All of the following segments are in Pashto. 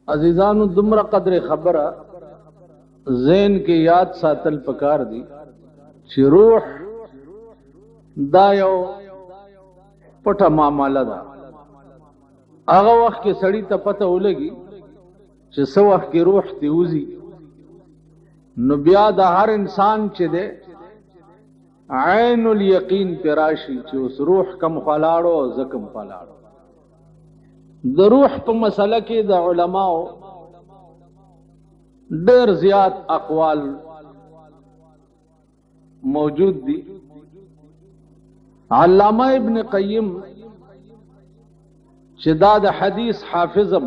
عزیزانو دومره قدر خبره ذهن کې یاد ساتل پکار دي چې روح دا یو پټه معامله ده. هغه وخت کې سړی ته پته ولګي چې څه وخت کې روح تی وځي، نو بیا د هر انسان چې دی عین الیقین پر راشي چې اوس روح کم خلاړو او زه کم خلاړو. د روح په مسله کې د علماو ډېر زیات اقوال موجود دي. علامه ابن قیم چې دا د حدیث حافظم،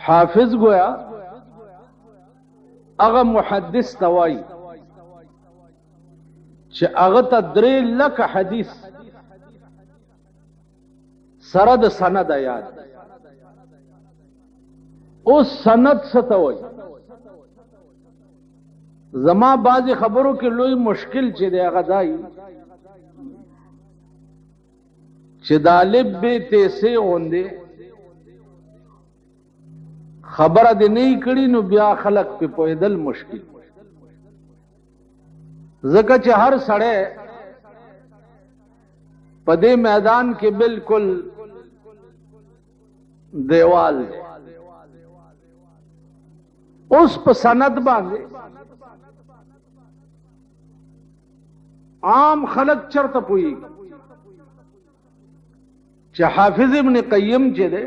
حافظ گویا هغه محدث ته وایي چې هغه ته 3 لکه حدیث سره د سند یاد. اوس سند څه ته وایي؟ زما بعضې خبرو کې لوی مشکل چې دی هغه دا وي چې د الف ب ت س غوندې خبره دې نه کړي نو بیا خلک پې پوهېدل مشکل، ځکه چې هر سړی په دې میدان کې بالکل دیوال دی. اوس په سند باندې عام خلک چرته پوهېږي چې حافظ ابن قیم چې دی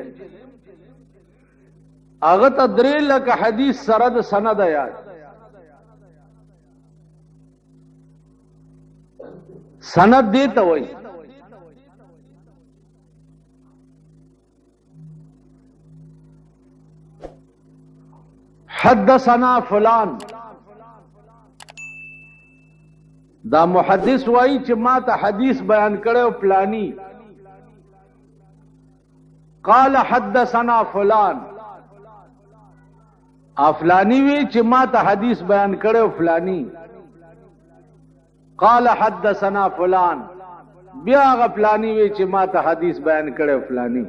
هغه ته 3 لکه حدیث سره د سند یاد. سند دې ته وایي حدثنا فلان. دا محدث وایي چې ما ته حدیث بیان کړی فلانی، قال حدثنا فلان، افلانی وی چې ما ته حدیث بیان کړی فلانی، قال حدثنا فلان، بیا هغه فلانی وی چې ما ته حدیث بیان کړی فلانی.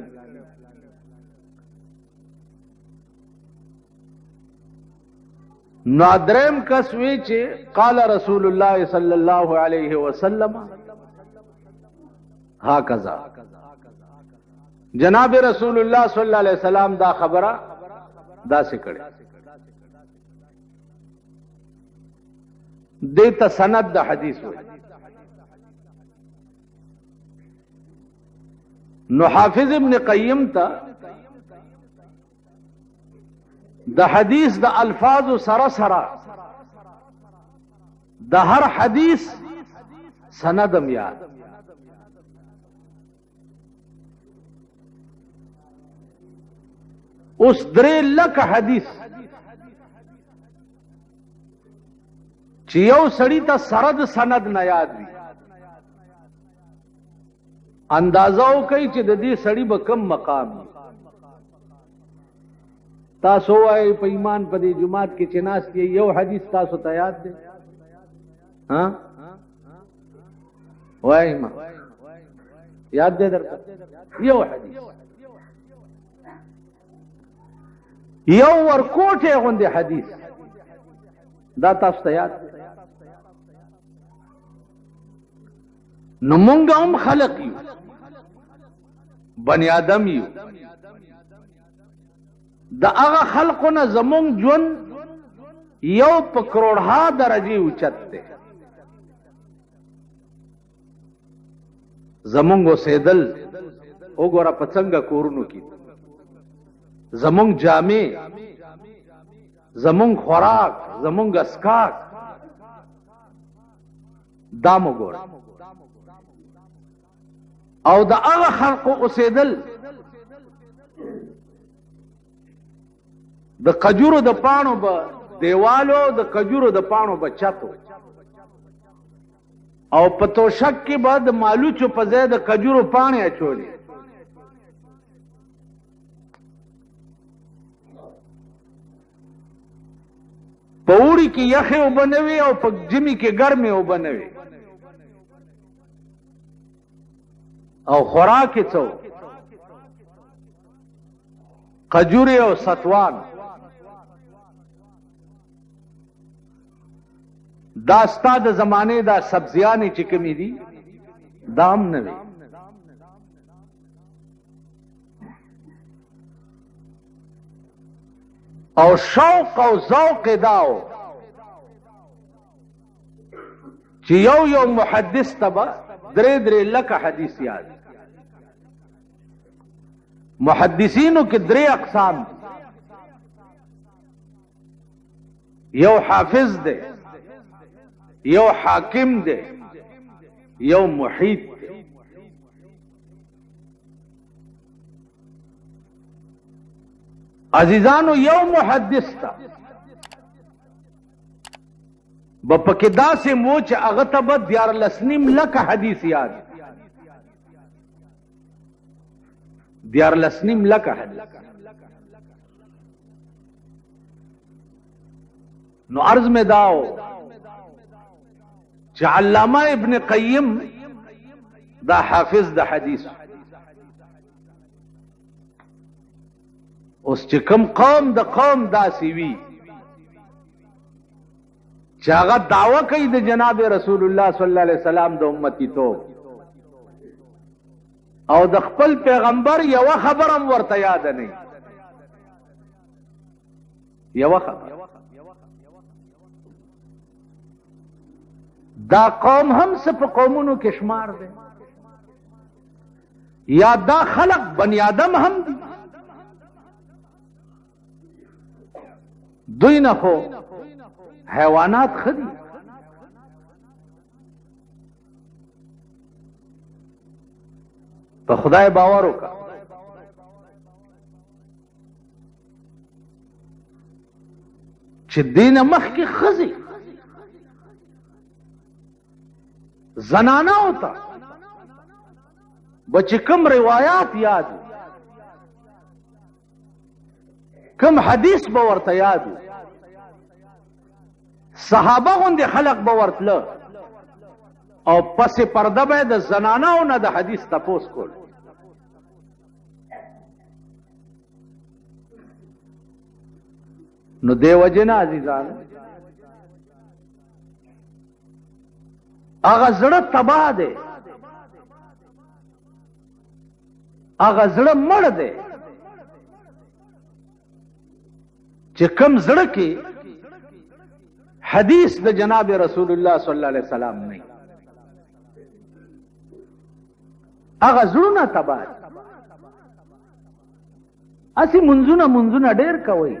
نو دریم کس وی چې قال رسول الله صلی الله علیه وسلم هکذا، جناب رسول الله صلی الله علیه وسلم دا خبره دا څه کړي. دې ته سند د حدیث وایي. نو حافظ ابن قیم ته د حدیث د الفاظو سره سره د هر حدیث سندم یاد. اوس 3 لکه حدیث چې یو سړی ته سره د سند نه یاد وي، اندازه وکړئ چې د دې سړي به کم مقام وي. تاسو وایئ په ایمان په دې جومات کې چې ناست یئ یو حدیث تاسو ته یاد دی؟ ها وایئ ما یاد دی درته؟ یو حدیث، یو ورکوټی غوندې حدیث دا تاسو ته یاد دی؟ نو مونږ هم خلق یو، بني آدم یو، د هغه خلقو نه زمونږ ژوند یو په کروڑها درجې اوچت دی. زمونږ اوسېدل وګوره په څنګه کورونو کې، زمونږ جامې، زمونږ خوراک، زمونږ اسکاک، دا مو ګوره. او د هغه خلقو اوسېدل د کجورو د پاڼو به دیوالو، د کجورو د پاڼو به چتو، او په توشک کې به د مالوچو په ځای د کجورو پاڼې اچولې. په اوړي کې یخې اوبه نه وې او په ژمي کې ګرمې اوبه نه وې، او خوراک یې څه و؟ کجوري او ستوان دا ستا د زمانې دا سبزیانې چې کومې دي دا هم نه وي. او شوق او ذوق داو چې یو یو محدث ته به درې درې لکه حدیث یاد. محدثینو کې درې اقسام دي، یو حافظ دی، یو حاکم دی، یو محیط دی. عزیزانو یو محدث ته به پکې داسې مو چې هغه ته به 13.5 لکه حدیث یاد، 13.5 لکه حدیث. نو عرض مې داو چې علامه ابن قیم دا حافظ د حدیث. اوس چې کوم قوم د قوم داسې وي چې هغه دعوه کوي د جناب رسول الله صلی الله علیه وسلم د امتي توب او د خپل پیغمبر یوه خبره هم ورته یاده نه، یوه خبره. دا قوم هم څه په قومونو کې شمار دی، یا دا خلق بني آدم هم دي. دوی نه خو حیوانات ښه دي، په خدای باور وکړه. چې دینه مخکې ښځې زنانه ته به چې کوم روایات یاد، کوم حدیث به ورته یاد، صحابه غوندې خلق به ورتله او پس پرده به د زنانو نه د حدیث تپوس کول. نو دې وجې نه عزیزان هغه زړه تباه دی، هغه زړه مړ دی چې کوم زړه کې حدیث د جناب رسول الله صلی الله علیه وسلم نه، هغه زړونه تباه دي. هسې منځونه منځونه ډېر کوئ،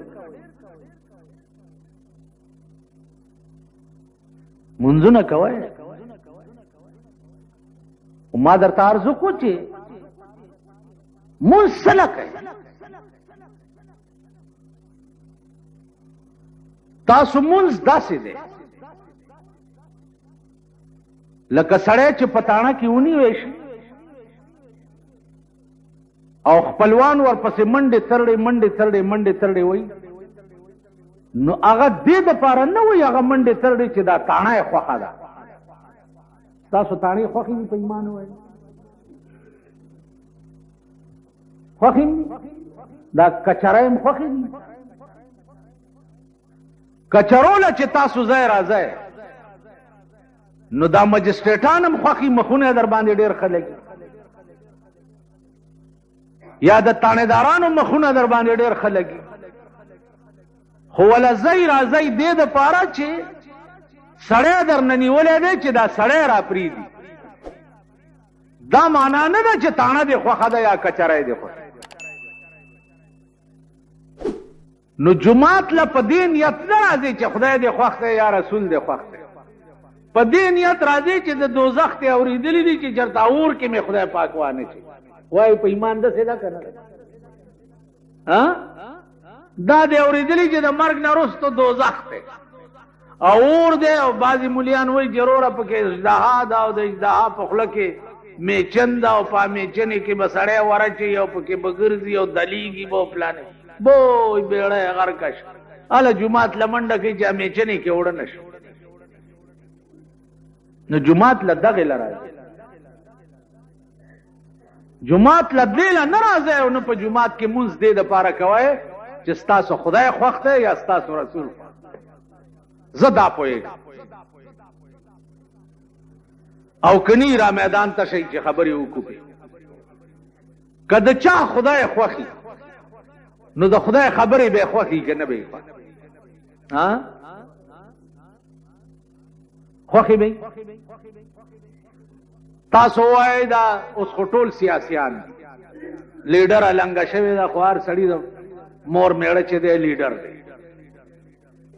منځونه کوئ. ما درته عرض وکړو چې مونځ څه نه کوئ، تاسو مونځ داسې دی لکه سړی چې په تاڼه کې ونیوی شي او خپلوان ورپسې منډې ترړې منډې ترړې منډې ترړې وایي، نو هغه دې دپاره نه وایي هغه منډې ترړې چې دا تاڼه یې خوښه ده. ستاسو تاڼې خوښې دي په ایمان ووایي؟ خوښې دي؟ دا کچره یې هم خوښې دي؟ کچرو له چې تاسو ځای راځئ نو دا مجسټریټان هم خوښي، مخونه یې در باندې ډېر ښه لګي، یا د تاڼېدارانو مخونه در باندې ډېر ښه لګي، خو وله ځئ راځئ دې دپاره چې سړی درنه نیولی دی چې دا سړی را پرېږدي. دا معنا نه ده چې تاڼه دې خوښه ده یا کچری دې خوښه. نو جومات له په دې نیت نه راځي چې خدای دې خوښ دی یا رسول دې خوښ دی، په دې نیت راځي چې د دوزخ ته اورېدلي دي چې چېرته اور کې مې خدای پاک وانه چي. وایي په ایمان داسې ده که نه ده؟ دا دې اورېدلي چې د مرګ نه وروسته دوزخ دی او اور دی، او بعضې مولیان وایي چې وروره پکې اژدها ده او د اژدها په خوله کې میچن ده او په میچنې کې به سړی ورچوي او پکې به ګرځي او دلیږي به او پلانې بوی بیړۍ غرقه شي. هله جومات له منډه کوي چې میچنې کې اوړه نه شي. نو جومات له دغې له راځي. جومات له دې له نه راځئ او نه په جومات کې مونځ دې دپاره کوئ چې ستاسو خدای خوښ دی یا ستاسو رسول خوښ. زه دا پوهېږم. او کني را میدان ته شئ چې خبرې وکړو پرې. که د چا خدای خوښي نو د خدای خبرې به خوښي که نه به یې خوښي؟ خوښي به تاسو وایئ دا اوس خو ټول سیاسیان دي، لیډر لنګه شوې ده، خو هر سړي د مور مېړه چې دی لیډر دی،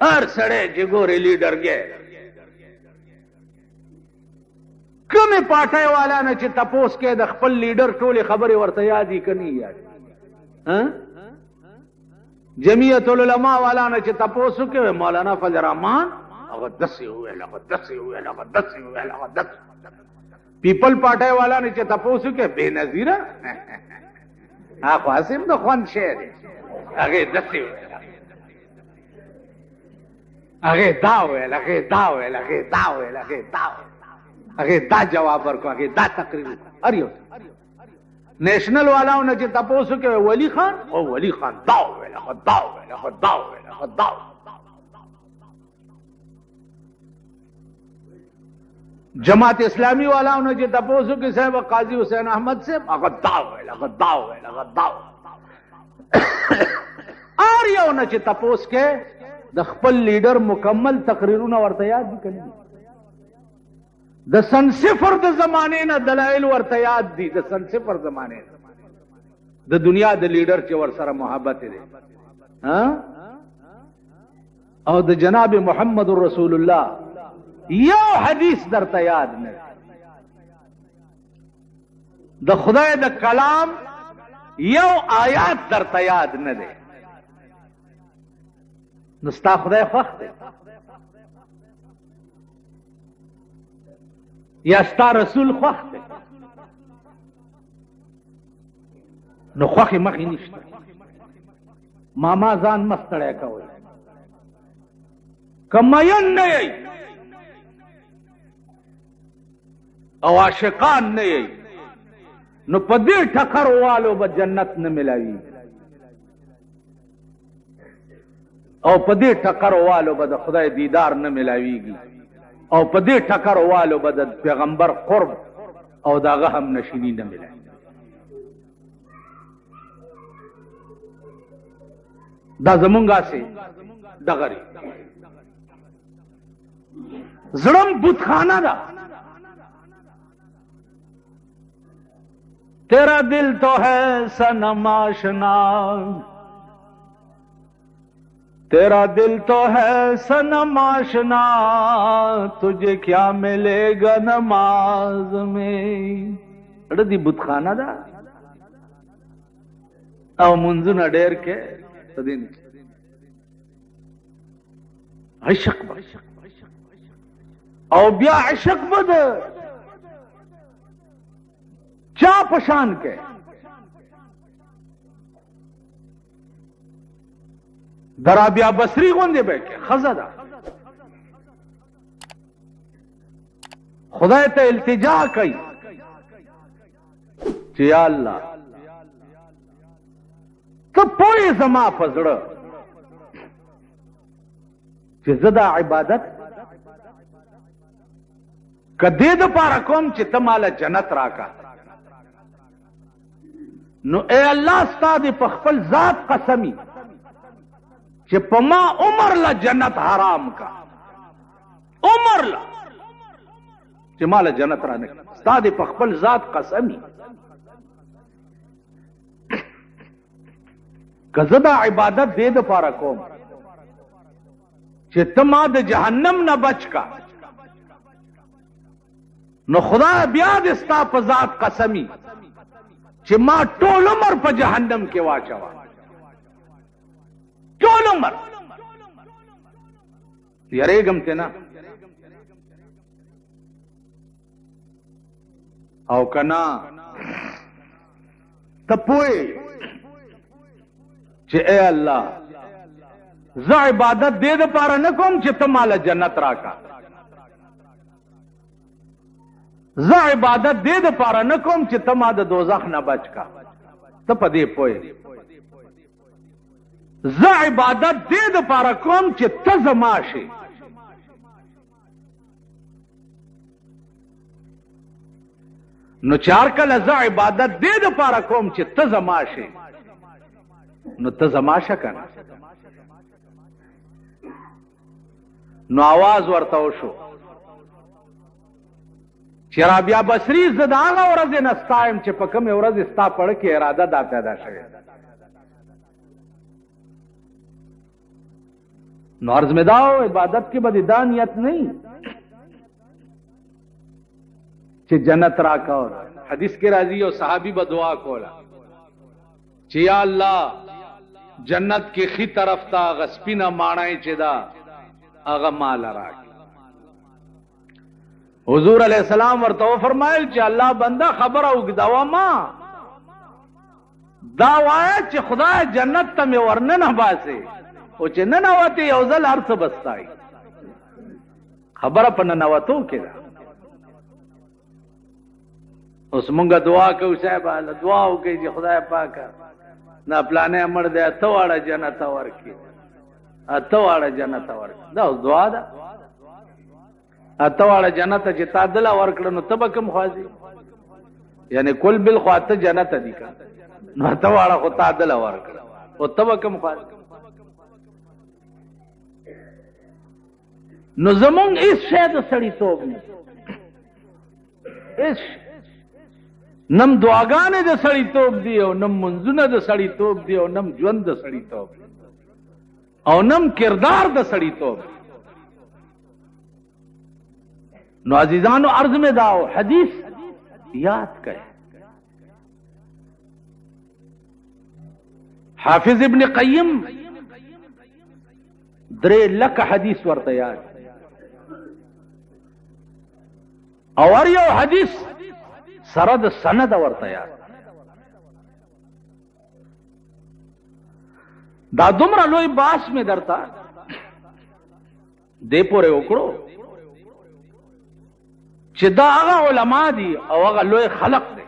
هر سړی چې ګورې لیډر ګی. کومې پارټۍ والا نه چې تپوس کوې د خپل لیډر ټولې خبرې ورته یاد دي که نه یاد؟ جمعیت العلماء والا نه چې تپوس وکړې مولانا فضل الرحمان هغه داسې وویل، هغه داسې وویل، هغه داسې وویل، هغه داسې. پیپل پارټۍ والا نه چې تپوس وکړې بېنظیره هغه خو هسې هم د خوند شی دی، هغې داسې وویل، هغې دا وویل، هغې دا وویل، هغې دا وویل، هغې دا وویل، هغې دا جواب ورکړو، هغې دا تقریر وکړو. هر یو نیشنل والاو نه چې تپوس وکړې ولی خان، او ولی خان دا وویل، هغه دا وویل، هغه دا وویل، هغه دا وویل. جماعت اسلامی والاو نه چې تپوس وکړې صاحب قاضي حسین احمد صاحب هغه دا وویل، هغه دا وویل، هغه دا وویل. هر یو نه چې تپوس کې د خپل لیډر مکمل تقریرونه ورته یاد دي که نه؟ د سن صفر د زمانې نه دلایل ورته یاد دي، د سن صفر زمانې نه د دنیا د لیډر چې ورسره محبت دی او د جناب محمد رسول الله یو حدیث درته یاد نه دی، د خدای د کلام یو آیات درته یاد نه دی، نو ستا خدای خوښ دی یا ستا رسول خوښ دی؟ نو خوښې مخې نشته. ماما ځان مه ستړی کوئ، که مین نه یئ او عاشقان نه یئ نو په دې ټکر والو به جنت نه ملاوي او په دې ټکر والو به د خدای دیدار نه ملاویږي او په دې ټکر والو به د پیغمبر قرب او د هغه هم نشیني نه ملاوي. دا زمونږ هسې ډغرې زړم بتخانه ده. تیرا دل تو ہے صنم آشنا، تیرا دل تو ہے صنم آشنا، تجھے کیا ملے گا نماز میں. زړه دې بتخانه ده او منځونه ډېر کې په دې نه عشق به او بیا عشق به د چا پشان کې درابیا بصری غوندې به کې ښځه ده، خدای ته التجا کوي چې یا الله ته پوه زما په زړه چې زه دا عبادت که دې دپاره کوم چې ته ماله جنت راکړه، نو ای الله ستا دې په خپل ذات قسمي چې په ما عمر له جنت حرام کا، عمر له چې ما له جنت را نه کړي، ستا دې په خپل ذات قسمي. که زه دا عبادت دې دپاره کوم چې ته ما د جهنم نه بچ کا، نو خدای بیا دې ستا په ذات قسمي چې ما ټول عمر په جهنم کې واچوه، ټول عمر. یریږم ته نه او که نه ته پوه چې ای الله زه عبادت دې دپاره نه کوم چې ته ماله جنت راکړه، زه عبادت دې دپاره نه کوم چې ته ما د دوزخ نه بچ کا، ته په دې پوه. زه عبادت دې دپاره کوم چې ته زما شې. نو چې هر کله زه عبادت دې دپاره کوم چې ته زما شې، نو ته زما شه که نه. نو آواز ورته وشو چې رابیا بصري زه د هغه ورځې نه ستا یم چې په کومې ورځې ستا په زړه کې اراده دا پیدا شوې. نو عرض مې دا و، عبادت کې به دې دا نیت نه وي چې جنت راکاو. حدیث کې راځي یو صحابي به دعا کوله چې یا الله جنت کې ښي طرف ته هغه سپینه ماڼۍ چې ده هغه مال راکړي. حضور علیہ السلام ورته وفرمایل چې الله بنده خبره اوږدوه ما، دا وایه چې خدای جنت ته مې ورننه باسي، او چې ننوتې یو ځل هر څه به ستا وي. خبره په ننوتو کې ده. اوس مونږ دعا کوو، صاحب دعا وکړئ چې خدای پاکه دا پلانی مړ دی، اته واړه جنت ورکړي، اته واړه جنت ورکړي. دا اوس دعا ده. اته واړه جنت چې تا دله ورکړه نو ته به کوم خوا ځې؟ یعنې کل بل خو اته جنت دي که نو اته واړه خو تا دله ورکړه، خو ته به کوم خوا ځې؟ نو زمونږ هېڅ شی د سړیتوب نه، هېڅ نم دعاګانې د سړیتوب دي، او نم منځونه د سړیتوب دي، او نم ژوند د سړیتوب دي، او نم کردار د سړیتوب دي. نو عزیزانو عرض میں داؤ حدیث یاد کړئ. حافظ ابن قیم 3 لک حدیث ورته یاد، او هر یو حدیث سره د سند ورته یاد. دا دومره لوی باس مې درته دې پورې وکړو چې دا هغه علما دي او هغه لوی خلق دی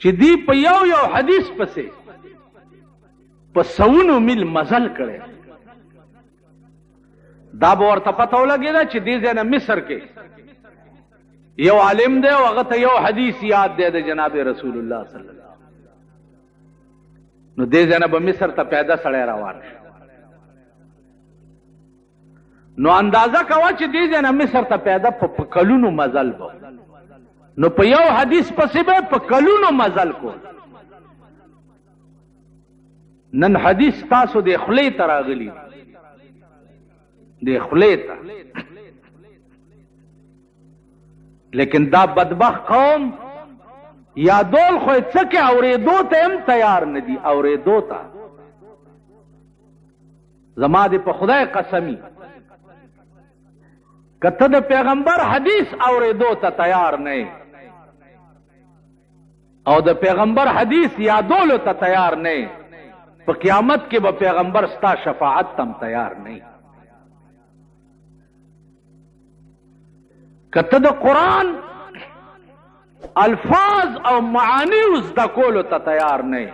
چې دی په یو یو حدیث پسې په سوونو میل مزل کړی. دا به ورته پته ولګېده چې دې ځای نه مصر کې یو عالم دی او هغه ته یو حدیث یاد دی د جناب رسول الله صلی الله علیه وسلم. نو دې ځای نه به مصر ته پیاده سړی روان شي. نو اندازه کوه چې دې ځای نه مصر ته پیاده په کلونو مزل به، نو په یو حدیث پسې به په کلونو مزل کول. نن حدیث تاسو د خولې ته راغلي، د خولې ته، لیکن دا بدبخت قوم یادول خو یې څه کې اورېدو ته هم تیار نه دي. اورېدو ته زما دې په خدای قسمي که ته د پیغمبر حدیث اورېدو ته تیار نه او د پیغمبر حدیث یادولو ته تیار نه، په قیامت کې به پیغمبر ستا شفاعت ته هم تیار نه. که ته د قرآن الفاظ او معانی زده کولو ته تیار نه،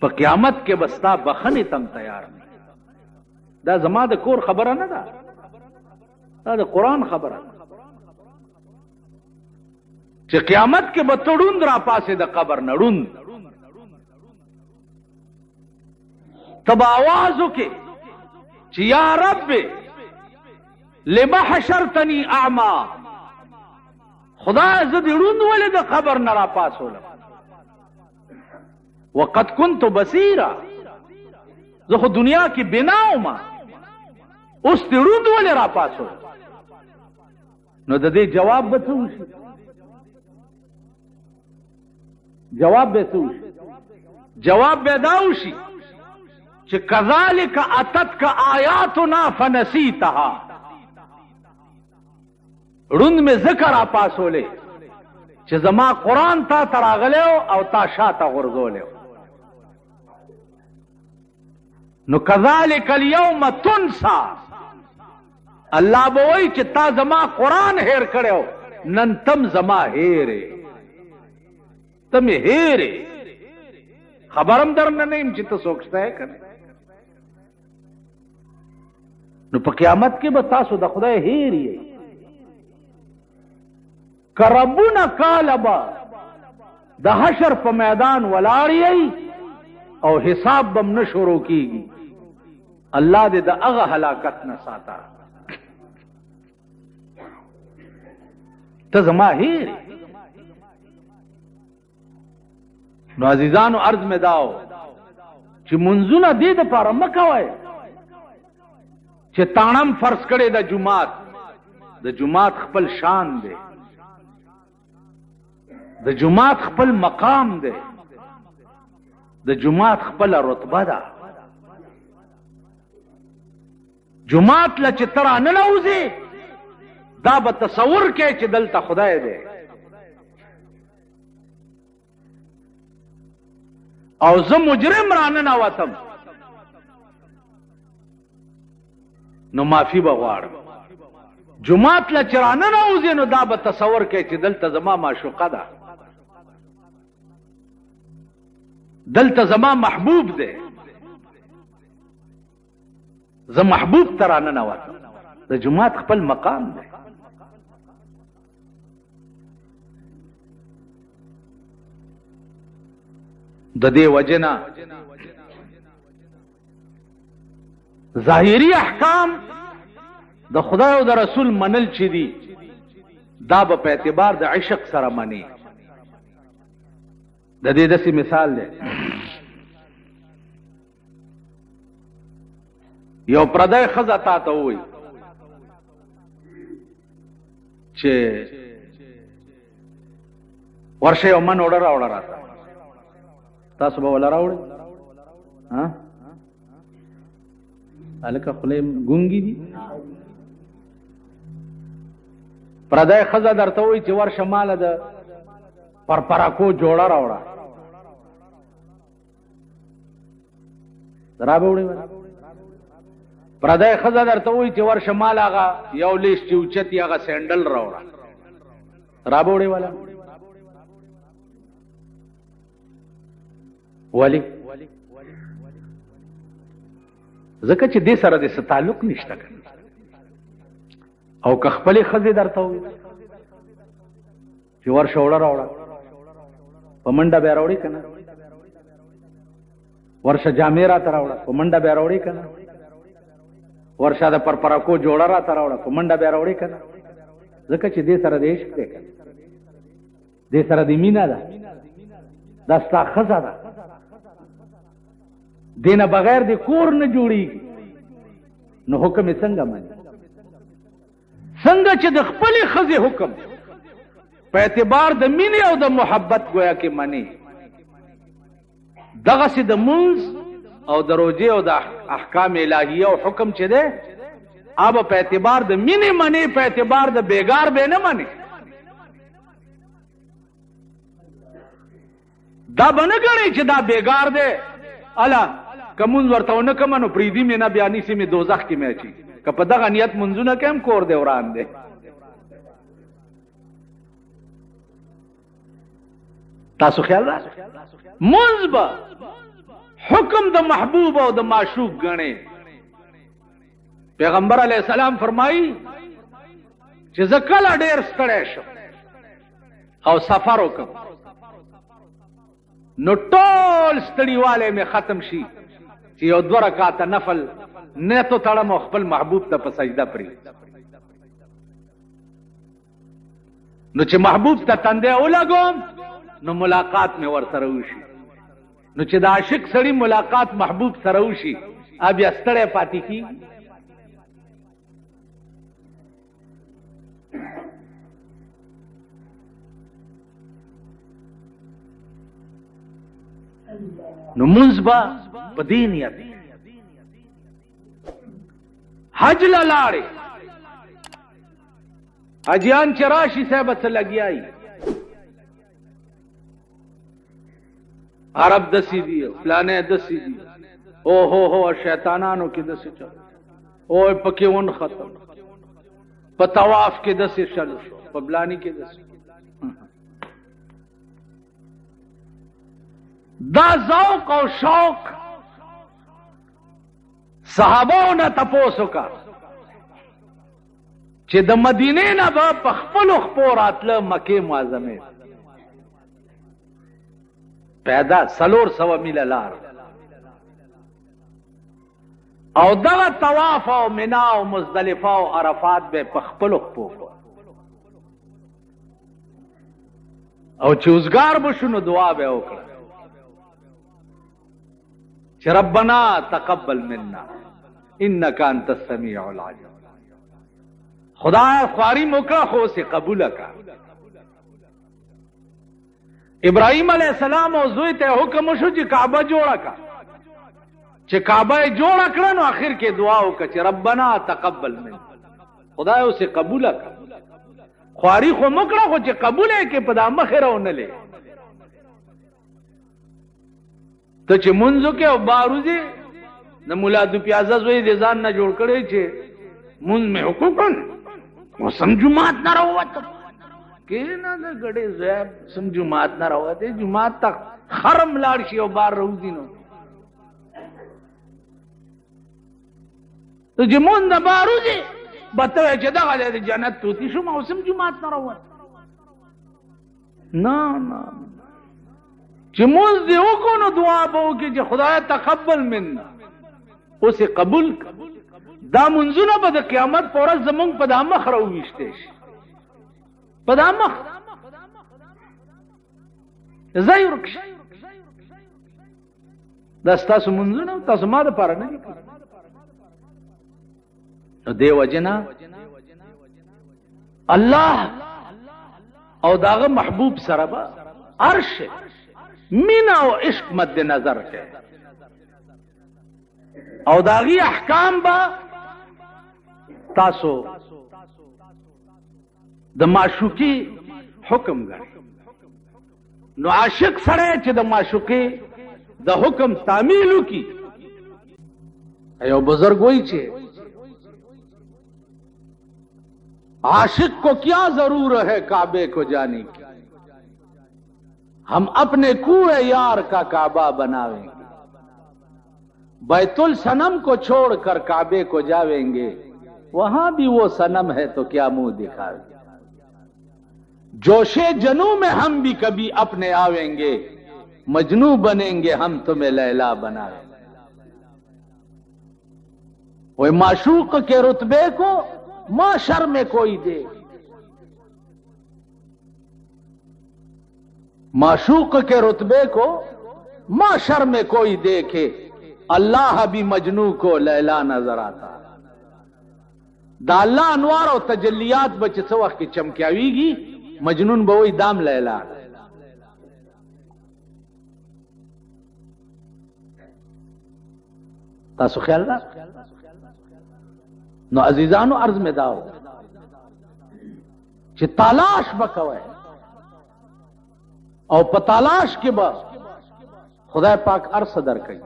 په قیامت کې به ستا بخښنې ته هم تیار نه. دا زما د کور خبره نه ده، دا د قرآن خبره ده چې قیامت کې به ته ړوند راپاڅې د قبر نه، ړوند ته به اواز وکړې چې یا رب لما حشرتني اعما، خدای زه دې ړوند ولې د قبر نه راپاڅولم؟ وقد كنت بصیرا، زه خو دنیا کې بنا وم، اوس دې ړوند ولې راپاڅولم؟ نو د دې جواب به څه وشي؟ جواب به څه وشي؟ جواب به دا وشي چې کذالک اتتک آیاتنا فنسیتها، ړوند مې ځکه راپاڅولې چې زما قرآن تا ته راغلی او تا شاته غورځولی. نو کذالک اليوم تنسا، الله به وایي چې تا زما قرآن هیر کړی، نن تم زما هیرې، ته مې هیرې، خبرم درنه نه یم چې ته څوک شته که نه. نو په قیامت کې به تاسو د خدای هیر یئ. کربونه کاله به د حشر په میدان ولاړ یئ او حساب به هم نه شروع کیږي. الله دې د هغه هلاکت نه ساته. ته زما هیر. نو عزیزانو عرض مې داو چې منځونه دې دپاره مه کوئ چې تاڼم فرض کړی د جومات. د جومات خپل شان دی، د جومات خپل مقام دی، د جومات خپله رتبه ده. جومات له چې ته راننوځې دا به تصور کوې چې دلته خدای دی، او زه مجرم راننوتم نو معافي به غواړم. جومات له چې راننوځې نو دا به تصور کوې چې دلته زما معشوقه ده، دلته زما محبوب دی، زه محبوب ته راننوتم. د جومات خپل مقام دی. د دې وجې نه ظاهري احکام د خدای او د رسول منل چې دي دا به په اعتبار د عشق سره مني. د دې داسې مثال دی، یو پردی ښځه تا ته ووایي چې ورشه یو من اوړه راوړه راته، تاسو به وله راوړئ؟ ها هلکه خولې ګونګې دي. پردی ښځه درته وایي چې ورشه ماله د پرپرکو جوړه راوړه، را به وړئ؟ پردی ښځه درته وایي چې ورشه ماله هغه یو لیس چې اوچت یې هغه سینډل راوړه، را به وړئ وله؟ ولې؟ ځکه چې دې سره دې څه تعلق نشته که. او که خپلې ښځې درته ووایي چې ورشه اوړه راوړه، په منډه بیا راوړې که نه؟ ورشه جامې راته راوړه، په منډه بیا راوړې که نه؟ ورشه د پرپرکو جوړه راته راوړه، په منډه بیا راوړې که نه؟ ځکه چې دې سره د عشق دی که نه، دې سره د مینه ده، دا ستا ښځه ده، دې نه بغیر د کور نه جوړیږي. نو حکم یې څنګه مني؟ څنګه چې د خپلې ښځې حکم په اعتبار د مینې او د محبت ګویا کې مني، دغسې د مونځ او د روژې او د احکام الهیه او حکم چې دی هغه په اعتبار د مینې مني، په اعتبار د بیګار به نه مني. دا به نه ګڼي چې دا بیګار دی، الا که مونځ ورته ونه کړم نو پرېږدي مې نه، بیا نیسي مې دوزخ کې مې اچي. که په دغه نیت مونځونه کوم کور دی وران دی. تاسو خیال را مونځ به حکم د محبوب او د معشوق ګڼي. پیغمبر علیه السلام فرمایي چې زه کله ډېر ستړی شم او سفر وکړم نو ټول ستړیوالی مې ختم شي چې یو دوه رکعته نفل نیت وتړم او خپل محبوب ته په سجده پرېږدم. نو چې محبوب ته تندی ولګوم نو ملاقات مې ورسره وشي. نو چې د عاشق سړي ملاقات محبوب سره وشي بیا ستړی پاتې کېږي. نو مونځ به په دې نیت حج له لاړې، حاجیان چې راشي صاحب څه لګیا وي، عرب دسې دي، فلانی دسې دي، او هو هو شیطانانو کې دسې چل، او پکې ونښتل. په طواف کې داسې شل شو، په بلانی کې داسې. دا ذوق او شوق صحابو نه تپوس وکړه چې د مدینې نه به په خپلو خپو راتله مکې معظمې، پیدا 400 میله لار، او دغه طواف او منا او مزدلفه او عرفات به په خپلو خپو کړو، او چې اوزګار به شو نو دعا به وکړه چې ربنا تقبل منا انک انت السمیع العلیم. خدای خواري مو کړه خو اوس یې قبوله کړه. ابراهیم علیه السلام او زوی ته حکم وشو چې کعبه جوړه کړه، چې کعبه یې جوړه کړه نو اخر کې دعا وکړه چې ربنا تقبل منا، خدای اوس یې قبوله کړه. خواري خو مو کړه خو چې قبوله یې کړې په دا مخې راونلې. ته چې مونځ وکړې او بار وځې، د ملا دو پیازه زوی دې ځان نه جوړ کړی چې مونځ مې وکړ نو سم جومات نه راووتم، کښېنه د ګډې زوی سم جومات نه راووتې، جومات ته خرم لاړ شي او بار راوځي. نو ته چې مونځ نه بار وځې به ته وایې چې دغه دی د جنت طوطي شوم او سم جومات نه راووتم. نه نه، چې مونځ دې وکړو نو دعا به وکړي چې خدای تقبل منا، اوس یې قبول کړه. دا مونځونه به د قیامت په ورځ زمونږ په دا مخ راوویشتی شي، په دا مخ ځای ورک شي. دا ستاسو مونځونه تاسو ما دپاره نه دي کړي. نو دې وجې نه الله او د هغه محبوب سره به عرش مینه او عشق مد نظر کوي، او د هغې احکام به تاسو د معشوقې حکم ګڼئ. نو عاشق سړی چې د معشوقې د حکم تعمیل وکړي، یو بزرګ وایي چې عاشق کو کیا ضرور ہے کعبے کو جانے کی، ہم اپنے کوئے یار کا کعبہ بناویں گے، بیت الصنم کو چھوڑ کر کعبے کو جاویں گے، وہاں بھی وہ صنم ہے تو کیا منہ دکھاویں گے، جوشے جنو میں ہم بھی کبھی اپنے آویں گے، مجنو بنیں گے ہم تمہیں لیلا بناویں گے۔ وہ معشوق کے رتبے کو معاشر میں کوئی دے، معشوق کے رتبے کو معاشر میں کوئی دیکھے، اللہ بھی مجنو کو لیلا نظر آتا۔ دا الله انوار او تجلیات به چې څه وخت کې چمکاویږي، مجنون به وایي دام لیلا. تاسو خیال ده؟ نو عزیزانو عرض مې دا و چې تلاش به کوئ، او په تلاش کې به خدای پاک عرض درکوي.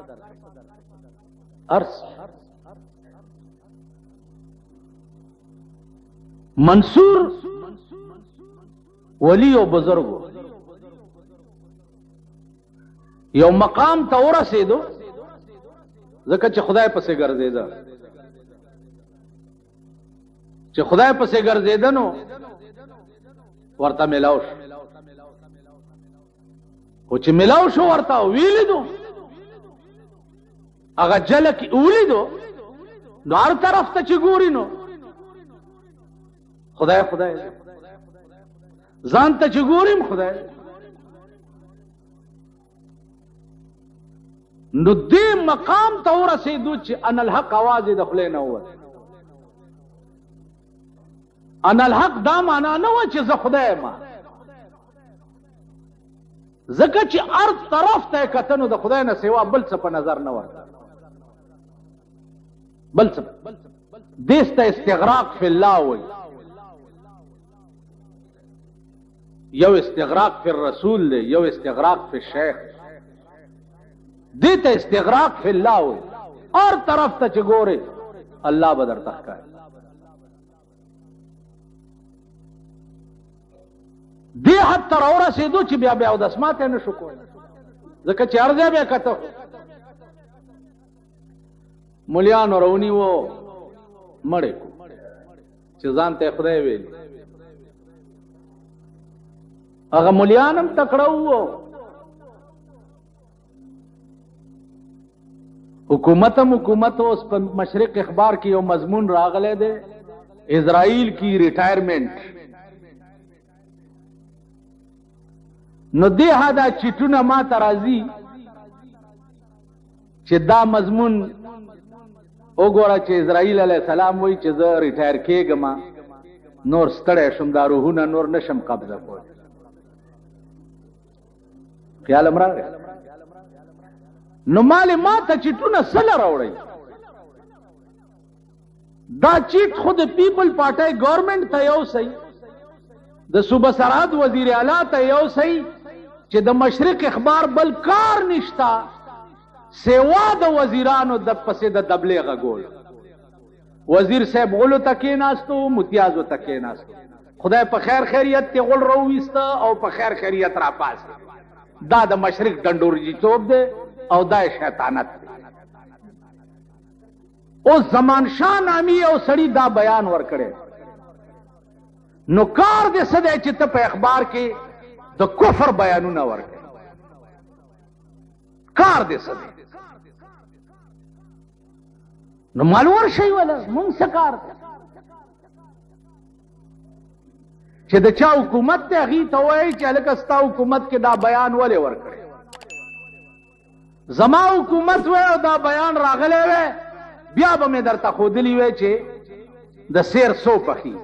عرض منصور ولی او بزرګو یو مقام ته ورسېدو، ځکه چې خدای پسې ګرځېده، چې خدای پسې ګرځېده نو ورته میلاو شو، خو چې میلاو شو ورته ویلیدو، هغه جله کې ولیدو، نو هر طرف ته چې ګوري نو خدای خدای، ځان ته چې ګوریم خدای. نو دې مقام ته ورسېدو چې انا الحق اواز یې د خولې نه ووت. انا الحق دا معنا نه وه چې زه خدای یم، ځکه چې هر طرف ته یې کتل نو د خدای نه سوا بل څه په نظر نه ورته، بل څه. دې ته استغراق فی الله وایي، یو استغراق فی الرسول دی، یو استغراق فی الشیخ. دې ته استغراق فی الله وایي، هر طرف ته چې ګورې الله به درته ښکاري. دې حد ته راورسېدو چې بیا بیا اودس ماتی نه شو کولی، ځکه چې هر ځای بیا کته. ملیانو راونیو مړی کو چې ځان ته خدای ویلي. هغه ملیان هم تکړه وو، حکومت هم حکومت. اوس په مشرق اخبار کې یو مضمون راغلی دی، اسرائیل کی ریټایرمنټ. نو دې حدا چټونه ما ته راځي چې دا مضمون وګوره چې اسرائیل علیه السلام وایي چې زه ریټایر کېږم، نور ستړی شم، دا روحونه نور نشم قبضه کولی. خیال هم راغی. نو مال ما ته چټونه څه راوړئ؟ دا چیټ خو د پیپل پارټۍ ګورنمنټ ته یو سي، د صوبه سرحد وزیر اعلی ته یو سي چې د مشرق اخبار بل کار نشتا سوا د وزیرانو د پسې د دبلې غږول. وزیر صاحب غلو ته کېناستو، متیازو ته کېناستو، خدای په خیر خیریت ته غل راوویسته او په خیر خیریت راپاڅېد. دا د مشرق ډنډورجیتوب دی او دا شیطانت دی. اوس زمان شاه نامي یو سړي دا بیان ورکړی. نو کار دې څه دی چې ته په اخبار کې د کفر بیانونه ورکړې؟ کار دې څه دی؟ نو مال ورشئ وله، مونږ څه کار دی؟ چې د چا حکومت دی هغې ته وایي چې هلکه ستا حکومت کې دا بیان ولې ورکړی؟ زما حکومت وی او دا بیان راغلی وی، بیا به مې درته ښودلي وی چې د سیر څو پخي.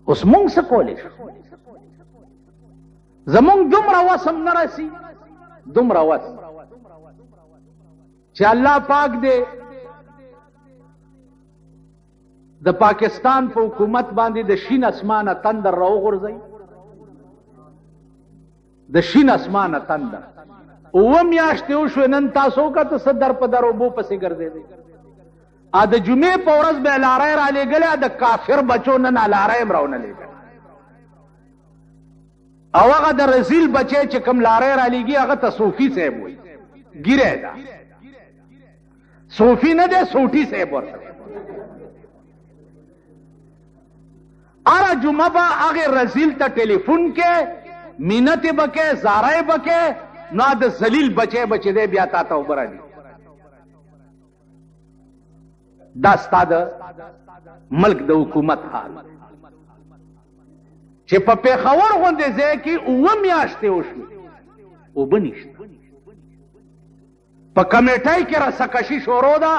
اوس مونږ څه کولی شو؟ زمونږ دومره وس هم نه رسي، دومره وس چې الله پاک دې د پاکستان په حکومت باندې د شین اسمانه تندر راوغورځوي، د شین اسمانه تندر. اووه میاشتې وشوې، نن تاسو وکته څه در په در اوبو پسې ګرځېدی. د جمعې په ورځ به لارۍ رالیږلې، د کافر بچو نن لارۍ هم راونه لېږله. او هغه د رزیل بچی چې کوم لارۍ رالیږي هغه ته صوفي صاحب وایي، ګیره ده، صوفي نه دی، سوټي صاحب ورته. هره جمعه به هغې رزیل ته ټلیفون کې، مینتې به کې، زارۍ به کې، نو د ذلیل بچی به چې دی بیا تا ته اوبه رالېږي. دا ستا د ملک د حکومت حال چې په پېښور غوندې ځای کې اووه میاشتې وشوې اوبه نشته، په کمیټۍ کې رسکشي شروع ده،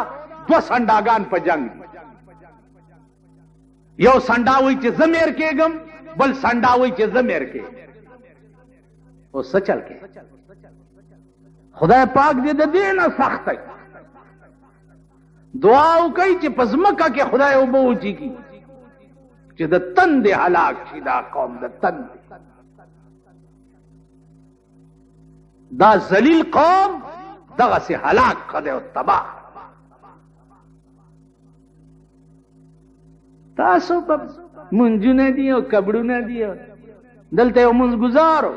دوه سنډاګان په جنګ دي. یو سنډا وایي چې زه مېر کېږم، بل سنډا وایي چې زه مېر کېږم. اوس څه چل کوې؟ خدای پاک دې د دې نه سخت دی. دعا وکړئ چې په ځمکه کې خدای اوبه وچېږي چې د تندې هلاک شي دا قوم، د تندې دا ذلیل قوم دغسې هلاک کړی او تباه. تاسو په منځونه دي او قبرونه دي. دلته یو منځ ګزارو،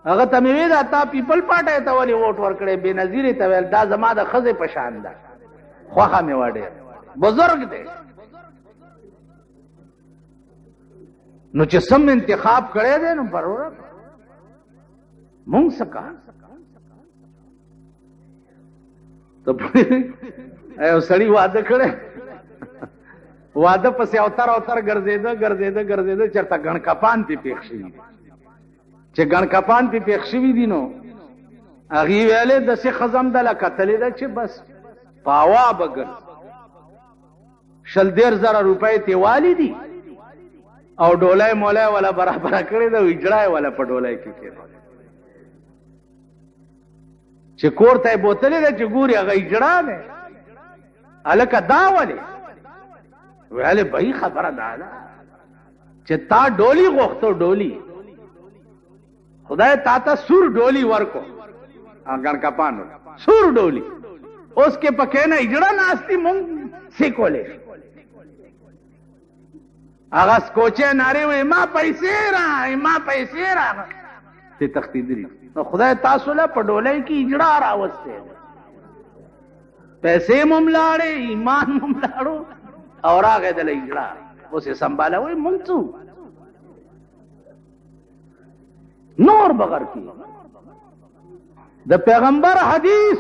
هغه ته مې وی دا تا پیپل پارټۍ ته ولې ووټ ورکړی؟ بېنظیرې ته ویل دا زما د ښځې په شان ده، خوښه مې وه، ډېر بزرګ دی. نو چې سم انتخاب کړی دی نو بروره مونږ څه کار؟ ته یو سړي واده کړی، واده پسې اوتر اوتر ګرځېده ګرځېده ګرځېده، چېرته ګڼکپان پې پېښ شوي دي. چې ګڼکپان پې پېښ شوي دي نو هغې ویلې داسې ښځه هم دله کتلې ده چې بس په هوا به ګرځي. 20-30 زره روپۍ ترې والي دي او ډولۍ مولۍ وله برابره کړې ده او اجړا یې وله په ډولۍ کې کېښوده. چې کور ته یې بوتلې ده چې ګوري هغه اجړا دی. هلکه دا ولې؟ ویلې بهي خبره دا ده چې تا ډولی غوښتو، ډولی خدای تا ته سور ډولی ورکو، ګڼکپانو سور ډولی، اوس کې پکې نه اجړه ناستي، مونږ څه کولی شو؟ هغه سکوچه نارې وې، ما پیسې را، ما پیسې را، ته تښتېدلي. نو خدای تاسو له په ډولۍ کې اجړا راوستې، پیسې مو هم لاړې، ایمان مو هم لاړو، او راغی دله اجړا. اوس یې سمبالوئ، مونږ څو نور بغیر کی. د پیغمبر حدیث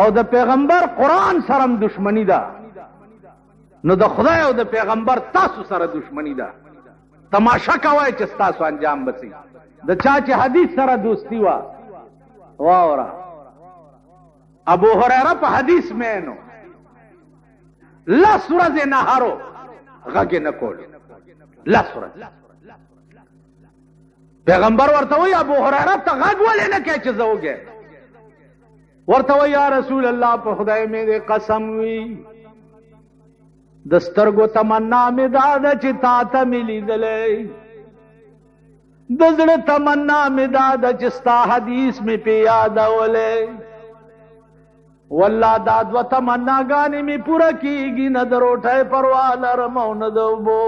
او د پیغمبر قرآن سره هم دښمني ده، نو د خدای او د پیغمبر تاسو سره دښمني ده. تماشا کوئ چې ستاسو انجام به څه. د چا چې حدیث سره دوستي وه، واوره، ابو هریره په حدیث مینو، لس ورځې نهارو غږ یې نه کولو، لس ورځې. پیغمبر ورته وایي، ابو هریره ته غږ ولې نه کوې چې زه وږی؟ ورته وایي، یا رسول الله، په خدای مې دې قسم وي، د سترګو تمنا مې دا ده چې تا ته مې لیدلی، د زړه تمنا مې دا ده چې ستا حدیث مې پې یادولی. والله دا دوه تمناګانې مې پوره کېږي، نه د روټۍ پروا لرم او نه د اوبو،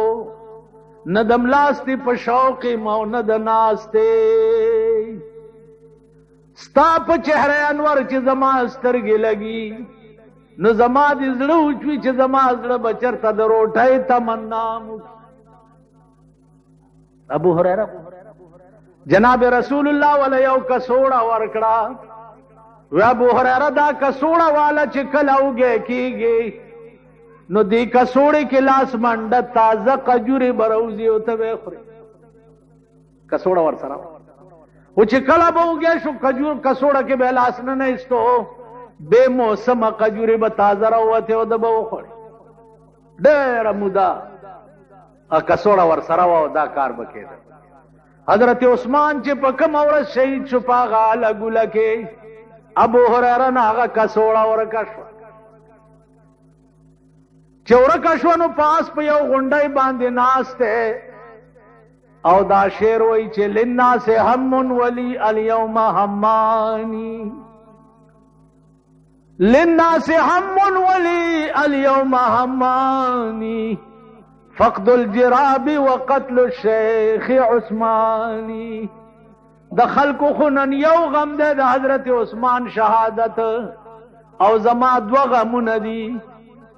نه د ملاستې په شوق یم او نه د ناستې. ستا په چهره انور چې زما سترګې لګي، نو زما دې زړه وچوي چې زما زړه به چېرته د روټۍ تمنا وکړي. ابو هریره جناب رسول الله وله یو کڅوړه ورکړه. وی ابو هریره، دا کڅوړه والا چې کله وږی کېږي، نو دې کڅوړې کې لاس منډه، تازه کجورې به راوځي او ته به یې خورې. کڅوړه ورسره و، چې کله به وږی شو، کجور کڅوړه کې به لاس نه نه ایستو، بې موسمه کجورې به تازه راووتې او ده به وخوړې. ډېره موده کڅوړه ورسره وه او دا کار به کېده. حضرت عثمان چې په کومه ورځ شهید شو، په هغه اله ګوله کې ابو هریره نه هغه کڅوړه ورکه شوه. چې ورکه شوه، نو پاس په یو غونډۍ باندې ناست دی او دا شعر وایي چې للناس هم ولي اليوم همانی، للناس هم ولي اليوم همانی، فقد الجراب وقتل الشیخ عثمانی. د خلکو خو نن یو غم دی، د حضرت عثمان شهادت، او زما دوه غمونه دي،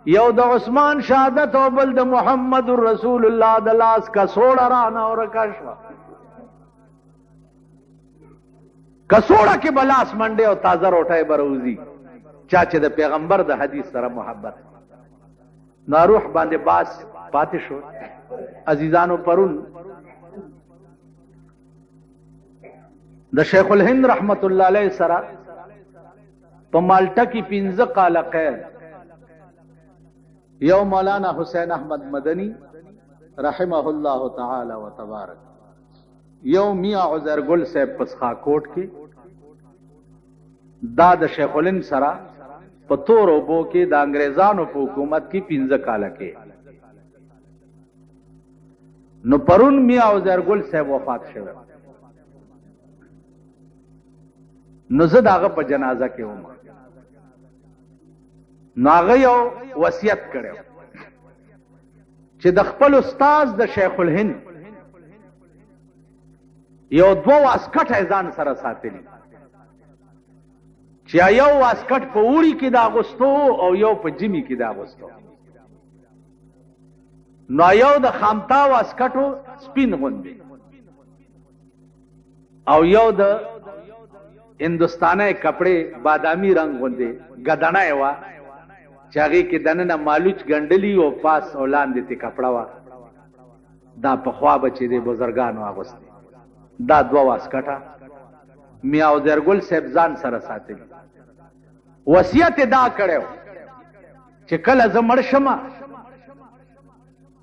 یو د عثمان شهادت او بل د محمد رسول الله د لاس کڅوړه رانه ورکه شوه. کڅوړه کې به لاس منډې او تازه روټۍ به راوځي، چا چې د پیغمبر د حدیث سره محبت. نو روح باندې باس پاتې شو. عزیزانو، پرون د شیخ الهند رحمت الله علیه سره په مالټه کې 5 کاله قید، یو مولانا حسین احمد مدنی رحمه الله تعالی و تبارک، یو میاں عزیر ګل صاحب په سخاکوټ کې، دا د شیخ الهند سره په تور اوبو کې د انګریزانو په حکومت کې 5 کاله کې. نو پرون میاں عزیر ګل صاحب وفات شوی، نو زه د هغه په جنازه کې وم. نو هغه یو وصیت کړی چې د خپل استاد د شیخ الهند یو دوه واسکټه یې ځان سره ساتلي، چې یو واسکټ په اوړي کې د اغوستو او یو په ژمي کې د اغوستو. نو یو د خامتا واسکټو سپین غوندې او یو د هندوستاني کپړې بادامي رنګ غوندې ګدڼه یې وه، چې هغې کې دننه مالوچ ګنډلي او پاس او لاندې ترې کپړه وه. دا پخوا به چې دې بزرګانو اغوستې. دا دوه واسکټه میا عزیر ګل صاحب ځان سره ساتلي. وصیت یې دا کړی و چې کله زه مړ شم،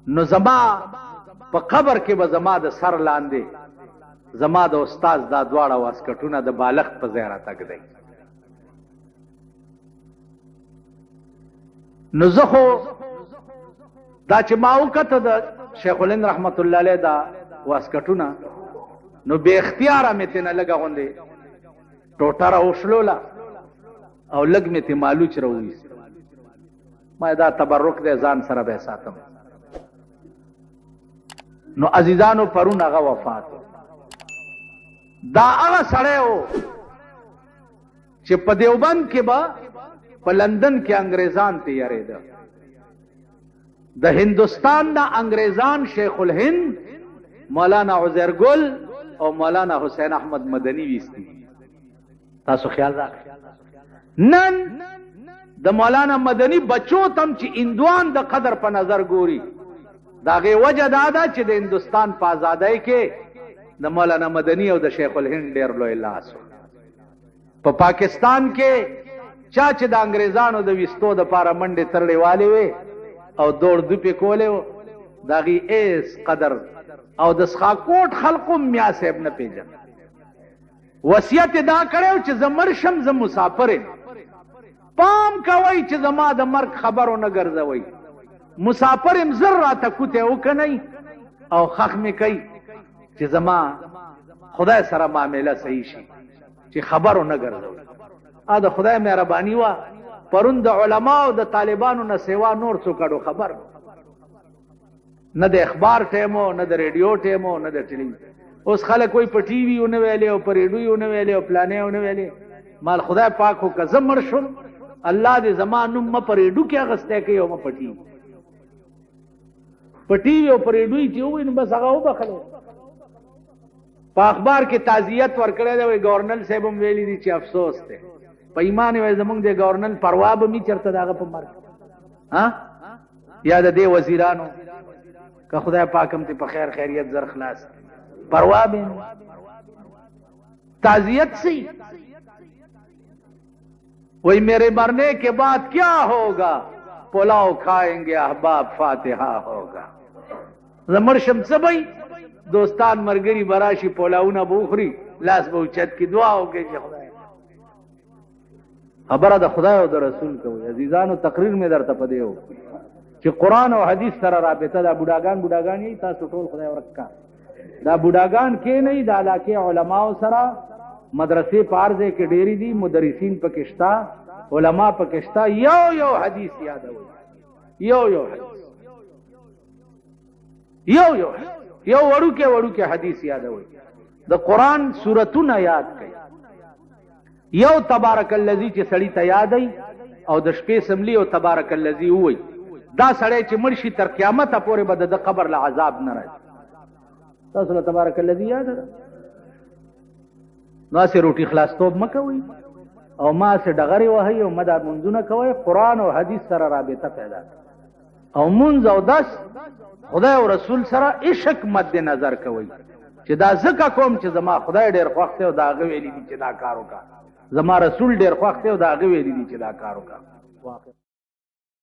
نو زما په قبر کې به زما د سر لاندې زما د استاد دا دواړه واسکټونه د بالښت په ځای راته ږدئ. نو زه خو دا چې ما وکته د شیخ الهند رحمت الله علیه دا واسکټونه، نو بې اختیاره مې ترېنه لږه غوندې ټوټه راوشلوله او لږ مې ترې مالوچ راوویست. ما دا تبرک دی، ځان سره به یې ساتم. نو عزیزانو پرون هغه وفات. دا هغه سړی و چې په دیوبند کې به په لندن کې انګریزان ته یریده. د هندوستان نه انګریزان شیخ الهند مولانا عزیر ګل او مولانا حسین احمد مدني ویستي. تاسو خیال راکړئ، نن د مولانا مدني بچو تم چې هندوان د قدر په نظر ګوري، د هغې وجه دا ده چې د هندوستان په ازادۍ کې د مولانا مدني او د شیخ الهند ډېر لوی لاس و. په پاکستان کې چا چې د انګریزانو د ویستو دپاره منډې ترړې والې وې او دوړ دوپې کولې و، د هغې هېڅ قدر او د سخاکوټ خلقو میا صاحب نه پېژند. وصیت یې دا کړی و چې زه مړ شم، زه مسافر یم، پام کوئ چې زما د مرګ خبر ونه ګرځوئ، مسافر یم، زر راته کوتی وکنئ او ښخ مې کوي چې زما خدای سره معامله صحیح شي، چې خبر ونه ګرځوئ. د خدای مهرباني وه، پرون د علماو د طالبانو نه سوا نور څوک اډو خبر نه، د اخبار ټیم و، نه د ریډیو ټیم و، نه د ټیلی. اوس خلک وایي په ټي وي ونه ویلې او په ریډیو ونه ویلې او پلانې ونه ویلې. مال خدای پاک خو که زه مړ شوم، الله دې زما نوم مه په ریډیو کې اخیستی کوي او مه په ټي وي. په ټي وي او په ریډیو چې ووایي نو بس هغه وبخښلی. په اخبار کې تعزیت ورکړی دی، وایي ګورنل صاحب هم ویلي دي چې افسوس دی. په ایمان وایي زمونږ د ګورنل پروا به مي چېرته د هغه په مرګ، ها یا د دې وزیرانو، که خدای پاک هم ترې په خیر خیریت زر خلاص، پروا به تعزیت سی. وہی میرے مرنے کے بعد کیا ہوگا، پلاؤ کھائیں گے احباب فاتحہ ہوگا. زه مړ شم څه به دوستان مرګري به راشي، پلاؤونه به وخوري، لاس به اوچت کړي، دعا وکړي چې خدای. خبره د خدای او د رسول کوي. عزیزانو تقریر مې درته په دې وکړ چې قرآن او حدیث سره رابطه ده. بوډاګان بوډاګان یې تاسو ټول خدای ورک کا. دا بوډاګان کې نه د علاقې علماو سره مدرسې په هر ځای کې ډېرې دي، مدرسین پکې شته، علما پکې شته. یو یو حدیث یادوي، یو یو حدیث، یو یو یو وړوکی وړوکی حدیث یادوي، د قرآن سورتونه یاد کوي. یو تبارک الذی چې سړی ته یادوي او د شپې سملی او تبارک الذی ووایي، دا سړی چې مړ شي تر قیامته پورې به د ده قبر له عذاب نه راځي. تاسو له تبارک الذی یاد ده؟ نو هسې روټي خلاصتوب مه کوئ او ما هسې ډغرې وهئ او مه دا مونځونه کوئ. قرآن او حدیث سره رابطه پیدا کړئ او مونځ او دس خدای او رسول سره عشق مد نظر کوئ چې دا ځکه کوم چې زما خدای ډېر خوښ دی او د هغه ویلي دي چې دا کار وکړه، زما رسول ډېر خوښ دی او د هغه ویلي دي چې دا کار وکړه.